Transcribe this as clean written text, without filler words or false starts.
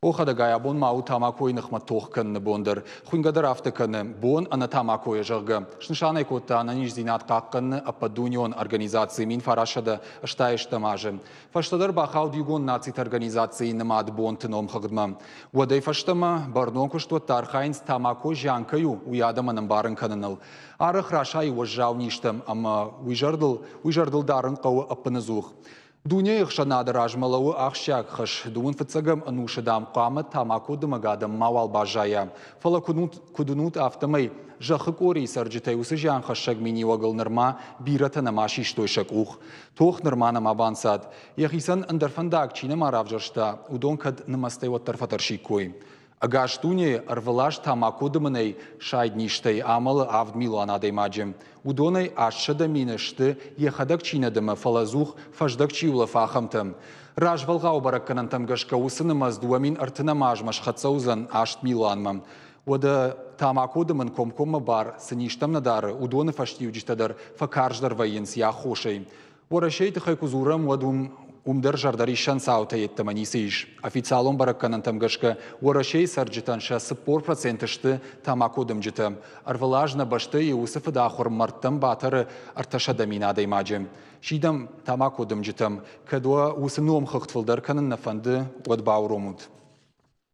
О, хӕдӕгай, абон ма у тамакойы ныхмӕ тох кӕныны бон дӕр. Хуынгӕ дӕр афтӕ кӕны, бон ӕнӕ тамакойӕ, зӕгъгӕ. Снысан ӕй кодта ӕнӕниздзинад хъахъхъӕныны ӕппӕтдунеон организацийы 1980 азы. Фӕстӕдӕр бахауд Иугонд Нациты Организацийы нымад бонты номхыгъдмӕ. Уӕдӕй фӕстӕмӕ бӕрнон куыстуӕттӕ архайынц, тамако зиан кӕй у, уый адӕмӕн ӕмбарын кӕныныл. Арӕх расайы уӕззау низтӕм ӕмӕ уый зӕрдыл, уый зӕрдыл дарын хъӕуы ӕппынӕдзух. Дунейы ӕхсӕнады размӕ лӕууы ахсджиаг хӕс. Дыууын фыццӕгӕм ӕнусы, дам, хъуамӕ тамакодымӕг адӕм мауал баззайа. Фӕлӕ куыд уынут, афтӕмӕй зӕххы къорийы цӕрджытӕй уыцы зианхӕссӕг миниуӕгыл нырма бирӕтӕ нӕма систой сӕ къух. Тох нырма нӕма банцад. Йӕхицӕн ӕндӕр фӕндаг чи нӕма равзӕрста, уыдон кӕд нымӕцтӕй уӕддӕр фӕтӕрсиккой. Ӕгас дунейы ӕрвылаз тамако дымынӕй сайд низтӕй амӕлы 7 милуан адӕймаджы. Уыдонӕй 800 000 сты, йӕхӕдӕг чи нӕ дымы, фӕлӕ ӕдзух фӕздӕг чи улӕфы, ахӕмтӕ. Развӕлгъау бӕрӕггӕнӕнтӕм гӕсгӕ уыцы нымӕц 2030 азмӕ схӕццӕ уыдзӕн 8 милуанмӕ. Уӕдӕ тамако дымын комкоммӕ бар цы низтӕм нӕ дары, уыдоны фӕстиуджытӕ дӕр фӕкарздӕр вӕййынц йӕ аххосӕй. Уӕрӕсейы тыххӕй куы дзурӕм, уӕд уым уым дӕр зӕрдӕриссӕн цаутӕ йеддӕмӕ ницы ис. Официалон бӕрӕггӕнӕнтӕм гӕсгӕ Уӕрӕсейы цӕрджытӕн сӕ 40% сты тамакодымджытӕ. Ӕрвылаз нӕ бӕстӕйы уыцы фыдахуыр мӕрдтӕм батӕры 300 000 адӕймаджы. Сидӕм тамакодымджытӕм, кӕд уӕ уыцы номхыгъд фылдӕр кӕнын нӕ фӕнды, уӕд бауромут.